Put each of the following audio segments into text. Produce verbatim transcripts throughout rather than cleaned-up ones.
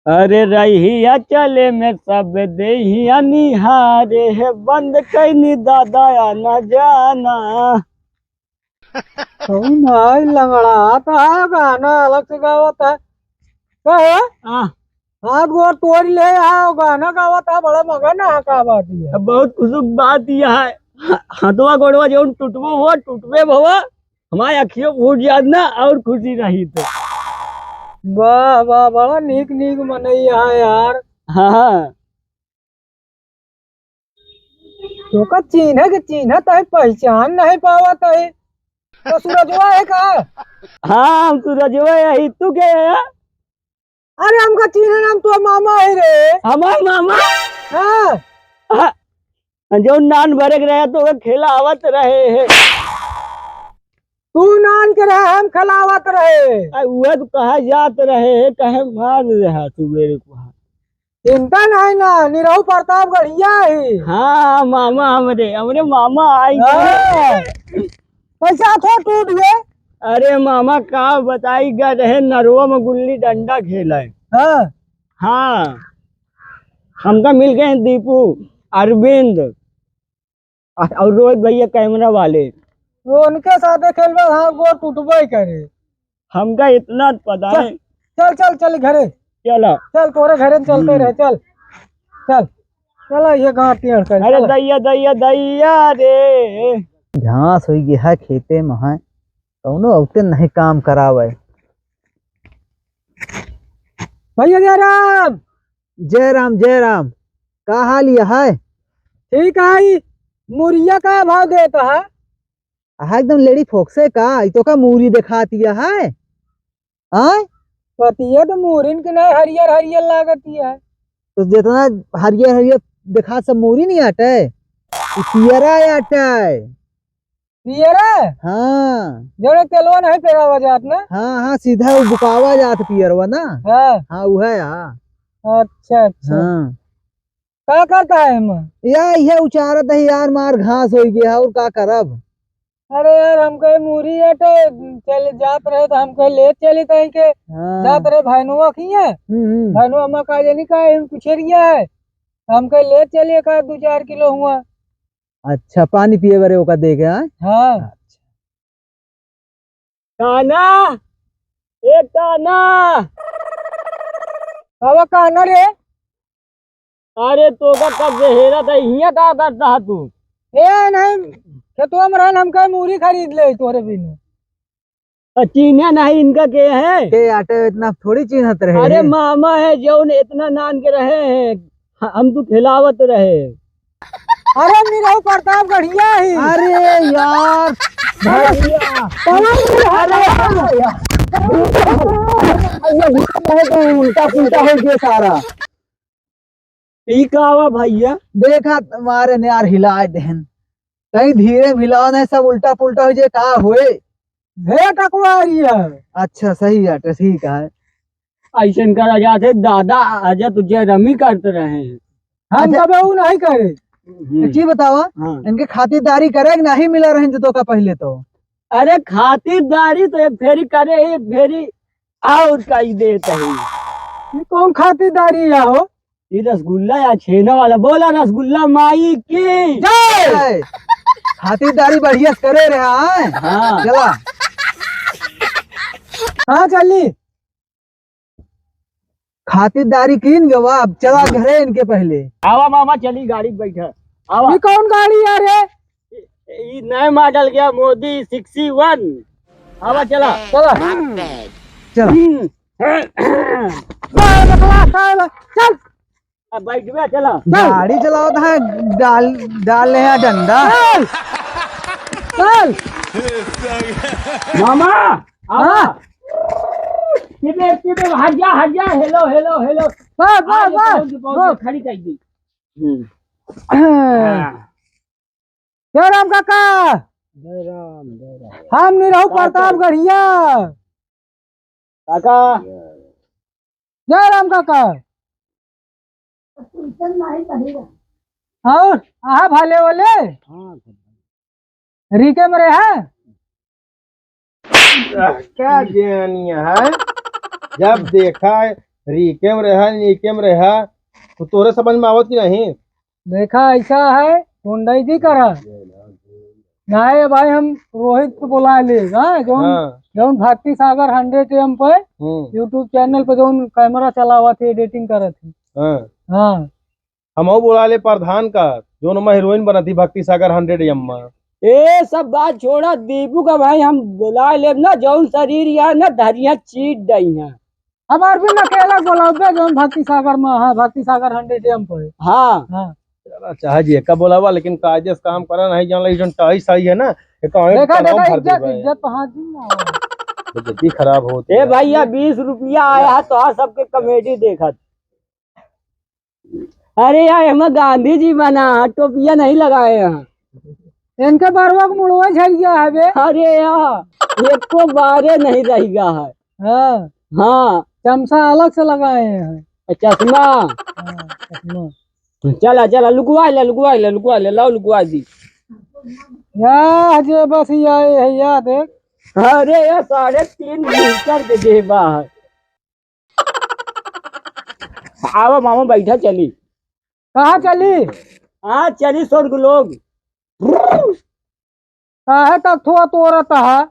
अरे रहिया चले में सब देहिया निहारे है, बंद कैनी दादा आना जाना। कौन है लंगड़ा? तो है गाना अलग से गावत है। का है? हाँ। हाथ गोड़ तोड़ ले, हाँ, गाना गावत है, बड़ा मगन है, का बात है? अब बहुत खुश बात यह है। ह-, हथवा गोड़वा जौन टूटबो हो, टूटबे भवा, हमारे अखियों फूट जात ना और खुशी रही तो। वाह, वाह, बड़ा नीक, नीक मनई है यार। हाँ, हाँ। तोका चीन्हे के चीन्हत है, पहचान नहीं पावत है। तो सूरजवा है का? हाँ, हम सूरजवा है, तू के है? अरे, हमका चीन्हे नाम तो मामा है रे। हमार मामा? हाँ। हाँ, जो नान भरे के रहे तो ओके खिलावत रहे है। तू नान के रहे, हम खिलावत रहे। आ, उहे तो कहा जात रहे है, कहे मार रहा तू मेरे को। चिंता नहीं ना, निरहू प्रतापगढ़िया ही। हाँ, मामा हमरे, हमरे मामा आई हाँ। गए। पैसा थो टूट गए। अरे मामा, का बताई, गए रहे नरवा में गुल्ली डंडा खेले। हाँ। हाँ, हमका मिल गए दीपू, अरविंद, आ, और रोहित भैया कैमरा वाले। वो उनके साथे खेलबा, हाँ, गोड़ टूटबे करे। हमका इतना पता चल, है। चल, चल, चल घरे। चला। चल, तोरे घरे में चलते हम्म। रहे, चल। चल। चला, ये गाँव टेढ़ कर, अरे चला। दैया, दैया, दैया रे। घास होई गया है खेते में, है। कौनो औते नहीं काम करावे। भैया जय राम। जय राम, जय राम। का हाल यह है? ठीक है, मुरिया का भाव देता है? आहा, एकदम लेडी फोकसे का, ई तो का मूरी देखाती है? आय? पतिया तो मूरिन के नहीं हरियर हरियर लागती है। तो जितना हरियर हरियर देखा सब मूरी नहीं आटे, ई पियरा आटे। पियरा? हाँ। जोने तेलवा नहीं पेरावा जात ना? हाँ, हाँ, सीधा वो बुकावा जात पियरवा ना? हाँ। हाँ, वो है, हाँ। अच्छा, अच्छा। हाँ। का करता है एमा? या, इहे उचारत है यार, मार घास होई गया, और का करब? अरे यार, हम कहे मूरी अटे, चल जात रहे तो हम कहे ले चली तहीं के। हाँ। जात रहे भैनुआ खिए। हम्म, हम्म। भैनुआ अम्मा का जानी का है, कुछेरिया है। तो हम कहे ले चलिए का दो चार किलो हुआ। अच्छा, पानी पिए बरे ओका दे के, हाँ? हाँ। अच्छा। कान्हा, ए कान्हा। बाबा कान्हा रे। अरे तोका कब से हेरत है, हियाँ का करता है तू? ए नहीं, खेतवा में रहन, हम कहे मूरी खरीद ले तोरे बिनु। तो चीन्हे नहीं इनका के है? के आटे इतना थोड़ी चीन्हत रहे अरे हैं। मामा है जौन इतना नान के रहे हैं, हम तू खिलावत रहे। अरे निरहू प्रतापगढ़िया ही। अरे यार, भैया। अरे यार। अरे, उल्टा पुल्टा हो गया सारा। ई का हुआ भैया? देखा तुम्हारे ने यार हिलाए देहन। कहीं धीरे मिलाओ नहीं, सब उल्टा पुल्टा हो जाए, का होए? भेंट अकवारी है। अच्छा, सही बात है, ठीक है। ऐसन करा जात है, दादा आजा तुझे रमी करते रहे हैं। हम अच्छा। कबे ऊ नहीं करे। हम्म। एक चीज बतावा, हाँ। इनके खातिरदारी करे कि नहीं मिला रहे जतो का पहले तो? अरे खातिरदारी तो एक फेरी करे, एक फेरी और कई देत है। ये कौन खातिरदारी है हो? ये रसगुल्ला या छेना वाला, बोला रसगुल्ला माई की। जय। खातिरदारी बढ़िया से करे रहा है। हाँ। चला। हाँ, चली। खातिरदारी कीन गवा, अब चला घरे इनके पहले। आवा मामा, चली गाड़ी पे बैठा। आवा। ये कौन गाड़ी है रे? ई, ई नए मॉडल गया मोदी सिक्सटी वन। आवा चला। चला। चला। हम्म। ए, बकला, साला, चल। अब बैठ गया, चला। गाड़ी चलावत है, डाल, डाल ले हैं डंडा। चल। चल। मामा, आवा। हाँ। सीधे, सीधे, हट जा, हट जा। हेलो, हेलो, हेलो। बस, बस, हाँ, ये बस, पहुंच गई, पहुंच गई, बस। खड़ी कर दी। हम्म। हाँ। हाँ। जय राम काका। जय राम, जय राम। हम निरहू काका। प्रतापगढ़िया। काका। जय राम काका। और आहा भाले वाले। हाँ। रिके मरे है। क्या ज्ञानी है, जब देखा है, रीके में रहा, नीके में रहा, तो तोरे समझ में आवत कि नहीं? देखा, ऐसा है, गुंडई जी करा। नहीं भाई, हम रोहित को बुला ले, हाँ, जौन, हाँ। जौन भक्ति सागर हंड्रेड एम पे, हम्म। YouTube चैनल पे जौन कैमरा चलावत है, एडिटिंग करत है। हाँ। हाँ। हमहू बोला ले प्रधान का, जौन मा हीरोइन बनत ही भक्ति सागर हंड्रेड एम मा। ए, सब बात छोड़ा, दीपू का भाई हम बोला लेब ना, जौन शरीर या ना धरिया चीट दई है। हमार भी नकेला बोलाओ बे, जौन भक्ति सागर मा है, भक्ति सागर हंड्रेड एम पे। हाँ। हाँ। चला, चाहे जे का बोलावा, लेकिन कायदे से काम करा, नहीं जान ली, जौन टाई साई है ना, ये कहाँ देखा, तनाव देखा, भर इज्जत, देबे। इज्जत तो हाथ दिन ना हो। बेइज्जती खराब होती ए है। भैया, बीस रुपया आया है, तो आज सबके कॉमेडी देखत। अरे यार, एमा गांधी जी बना है, टोपिया नहीं लगाए हैं। इनके बरवा के मुड़वा झड़ गया है बे। अरे यार, एको बारे नहीं रह गया है। हाँ। हाँ। चमचा अलग से लगाए हैं। चश्मा। हाँ, चश्मा। चला, चला, लुकवा ले, लुकवा ले, लुकवा ले, लाओ लुकवा दी। या जे बस ये है, या देख। अरे यार, साढ़े तीन मीटर के देबा है। आवा मामा, बैठा चली। कहाँ चली? हाँ, चली स्वर्ग लोग। काहे तक थोड़ा तोरत है?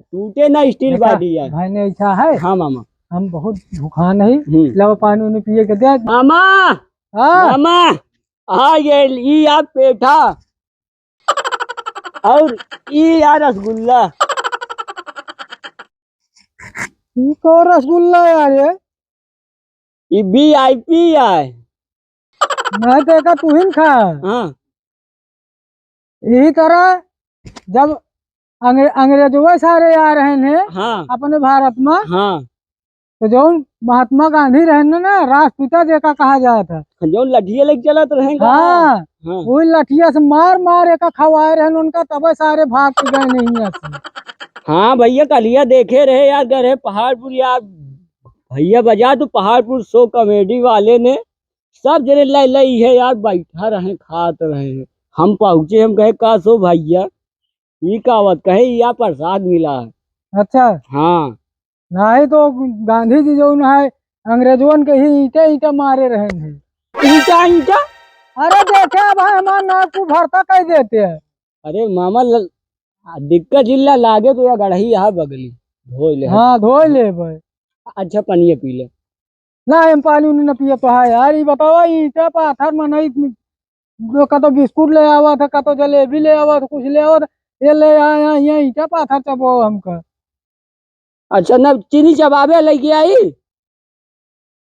टूटे ना स्टील देखा, बाटी यार। भाई ने ऐसा है। हाँ मामा। हम बहुत भूखा नहीं। हम्म। लावा पानी उनी पिए के दे। मामा। हाँ। मामा। हाँ, ये ई आप पेठा। और ई यार रसगुल्ला। ई कौन रसगुल्ला यार ये? ई वी आई पी है। नहीं तो एका तू ही न खा। हाँ। यही तरह जब अंग्रे-, अंग्रेजवा सारे आ रहे हैं हाँ। अपने भारत में, हाँ। तो जौन महात्मा गांधी रहे न ना, राष्ट्रपिता जेका कहा जात है। जौन लठिया लेके चलत रहे का? हाँ। हाँ। वही लठिया से मार मार एका खवाए रहे उनका, तबे सारे भाग के गए नहीं यहाँ से। हाँ भैया, कलिया देखे रहे यार, गए रहे पहाड़पुर यार, भैया बजा तो पहाड़पुर शो कॉमेडी वाले ने, सब जने लै लै है यार, बैठा रहे, खात रहे। हम पहुँचे, हम कहे, "का सो भैया, ई का बात?" कहे, "या प्रसाद मिला है।" अच्छा। हाँ। नहीं तो गांधी जी जौन है, अंग्रेजवन के ही ईंटे ईंटे मारे रहे हैं। ईंटा ईंटा? अरे देखे, अब हमार नाक को भरता कह देते हैं। अरे मामा, ल-, आ, दिक्कत जिल्ला लागे तो या गढ़ही यहाँ बगली धोई ले। हाँ, धोई ले भाई। अच्छा, पनिया पी ले। ना, हम पानी उनी न पिए तो है यार। ई बतावा, ईंटा पाथर मनई जो कतो बिस्कुट ले आवा था, कतो जलेबी ले आवा था, कुछ ले आवा था, ये ले आया, ये ईंटा पाथर चबो हमका। अच्छा, न चीनी चबावे लेके आई?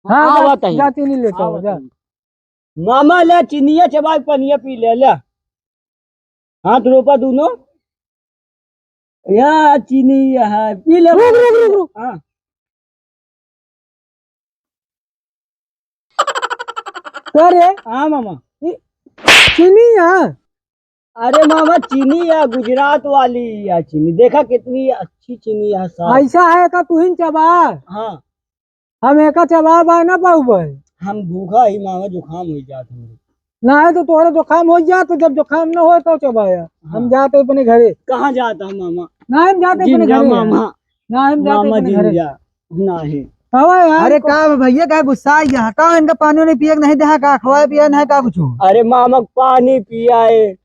हाँ, जा, आवत है। जा चीनी लेके आओ, आवत जा। है। मामा ले चीनिया चबाई, पनिया पी ले, ले। हाथ रोपा दोनों। या चीनी, या है। पी ले। रुक, रुक, रुक, रुक। हाँ। का रे? हाँ मामा। ई चीनी है? अरे मामा, चीनी है, गुजरात वाली है चीनी। देखा कितनी अच्छी चीनी है, साफ। ऐसा है का, तू ही चबा? हाँ। हम एका चबा बा ना पाऊ भाई। हम भूखा ही मामा, जुकाम हो जात हमरे। ना है तो तोहरा जुकाम हो जात, तो जब जुकाम ना होए तो चबाया। हाँ। हम जाते अपने घरे। कहाँ जाता है मामा? ना, हम जाते जिन अपने जा घरे। मामा। ना, हम जाते मामा अपने जिन घरे। जा। नहीं। हवा यार, अरे को- का भैया, का गुस्सा आ गया? का इनका पानी नहीं पिए, नहीं देहा का, खवाए पिए नहीं का कुछ? अरे मामा, पानी पियाए,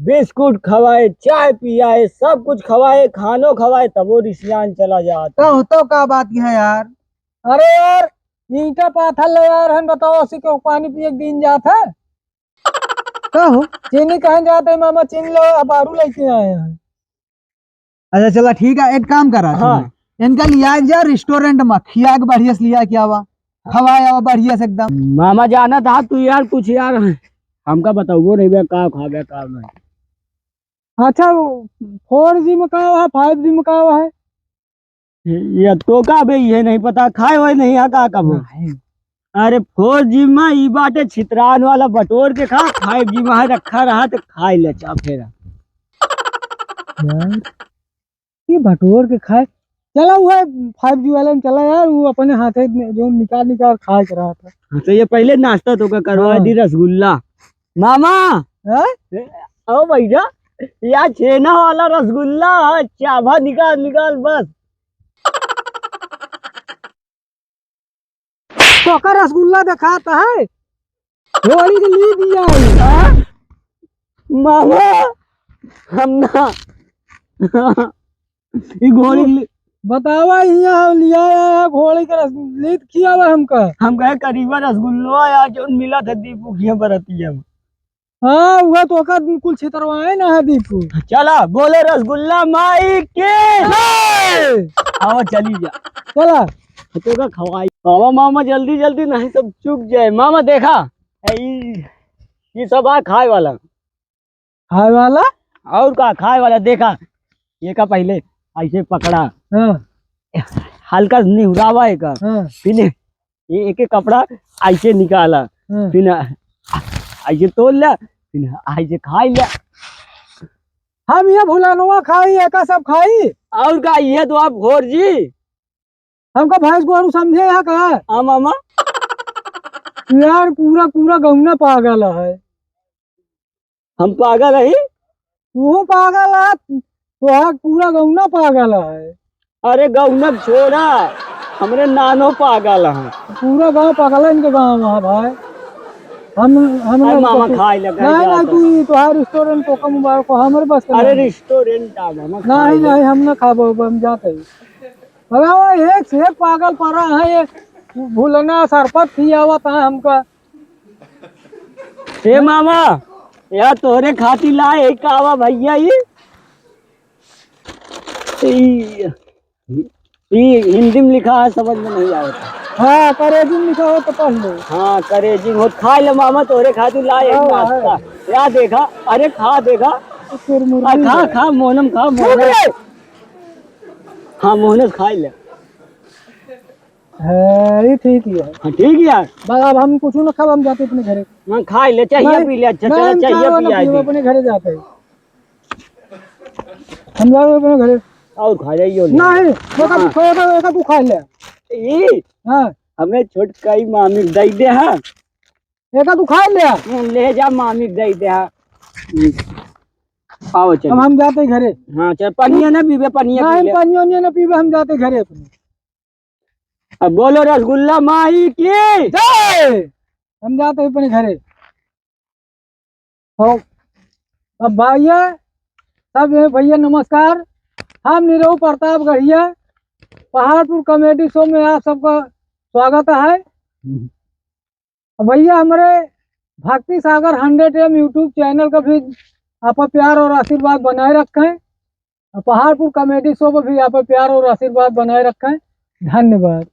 बिस्कुट खवाए, चाय पियाए, सब कुछ खवाए, खानो खवाए, तब वो रिसियान चला जाता। का होता, का बात है यार? अरे यार, ईंटा पाथर ले यार, हम बताओ, उसी को पानी पिए के दिन जात है? का हो? चीनी कहाँ जात है मामा, चीनी लो, अब आरू लेके आए हैं। अच्छा चला ठीक है, एक काम करा हाँ। तुम। इनका लिया जा रेस्टोरेंट में, खिया के बढ़िया से लिया के आवा, खवाए आवा बढ़िया से एकदम। मामा जाना था तू यार, कुछ यार हमका बताओ नहीं बे, का खाबे का नहीं। अच्छा, फोर जी में का है, फाइव जी में का है? ये तो का बे, ये नहीं पता, खाए हुए नहीं है का कबो? नहीं। अरे फोर जी में ई बाटे छितरान वाला, बटोर के खा, फाइव जी में रखा रहा तो खाई ले चा फेरा। यार, ये बटोर के खाए, चला वो है फाइव जी वाला में चला यार, वो अपने हाथे में जो निकाल निकाल खाए के रहा था। हाँ, तो ये पहले नाश्ता तो का करवा हाँ। दी रसगुल्ला। मामा, हैं? ए, ओ भैया, या छेना वाला रसगुल्ला है, चाभा निकाल निकाल बस। तोका रसगुल्ला देखात है, घोड़ी के ली दिया है। हाँ? मामा, हम ना। ई घोड़ी के ली- बतावा, हियाँ लिया आया घोड़ी के रस-, लीद खियावा हमका। हम कहे करीबा रसगुल्लो यार, जौन मिला था दीपू खिया बरतिया में। हाँ, उहे तो ओकर कुल छितरवाए ना है दीपू। चला, बोले रसगुल्ला माई की। जय। आवा, चली जा। चला। तो का खवाई। आवा मामा, जल्दी, जल्दी, नहीं सब चुक जाए। मामा, देखा, ए, ई, ई सब आ खाए वाला। खाए वाला? और का खाए वाला? देखा, ये का पहले ऐसे पकड़ा। हाँ। हल्का निहुरावा एका। हाँ। फिर ये एक एक कपड़ा ऐसे निकाला, हाँ। फिर ऐसे तोड़ लिया, फिर ऐसे खाई लिया। हम ये भुलनवा खाई, एका सब खाई। और का, ये तो आप घोर जी। हमका भैंस गोरू समझे है का? हाँ मामा। यार, पूरा, पूरा गौना पागल है। हम पागल हई? तू पागल है, तोहार पूरा गौना पागल है। अरे गौना छोड़ा, हमरे नानो पागल है। पूरा गाँव पागल है इनके गाँव में, भाई। हम, हम अरे लोग मामा तो खाए लगा नहीं, नहीं, तू ही, तोहार रेस्टोरेंट तो कम मुबारक हो, हमरे बस का अरे नहीं। रेस्टोरेंट आ मामा, नहीं, खाए नहीं, हम ना खाबो, हम जाते ही। अरे वो एक से एक पागल पड़ा है, ये भूलना सरपत खियावत है हमका। ए मामा, यार तोहरे खातिर लाए है कावा भैया ई। ई, ई हिंदी में लिखा है, समझ में नहीं आवत। हाँ, करेजी में लिखा हो तो पढ़ लो। हाँ, करेजी में हो, खा ले मामा, तोहरे खातिर लाए है हाँ, नाश्ता। हाँ। या देखा, अरे खा देखा। चुरमुर आ, खा, खा, मोहनम खा, मोहनम। हाँ, मोहनस खा ले। हाँ, ये ठीक ही है। हाँ, ठीक ही है। बस अब हम कुछ ना खाब, हम जाते अपने घरे। हाँ, खा ले, चाहिए नहीं, पी ले, अच्छा, नहीं, चला, हम चाहिए चाय वाला पी ले, पी ले। अपने घरे जाते हैं। हम जाओ अपने घरे। और खा जाइयो ले। नहीं, एका हाँ। तू, एका, एका तू खा ले। ई? हाँ। हमें छोटकाई मामी दे दे, हाँ। एका तू खा ले। ले जा मामी दे दे, हाँ। आओ चल। अब हम जाते घरे। हाँ, चल, पनिया ना पीबे, पनिया नहीं, पी ले। पनिया उनिया ना पीबे, हम जाते घरे अपने। अब बोलो रसगुल्ला माई की। जय। हम जाते हैं अपने घरे। हो, अब भैया, सब ये भैया नमस्कार। हम निरहू प्रताप गढ़िया, पहाड़पुर कॉमेडी शो में आप सबका स्वागत है। हम्म। अब भैया, हमरे भक्ति सागर हंड्रेड एम YouTube चैनल का भी आप प्यार और आशीर्वाद बनाए रखें। और पहाड़पुर कॉमेडी शो पर भी आप प्यार और आशीर्वाद बनाए रखें। धन्यवाद।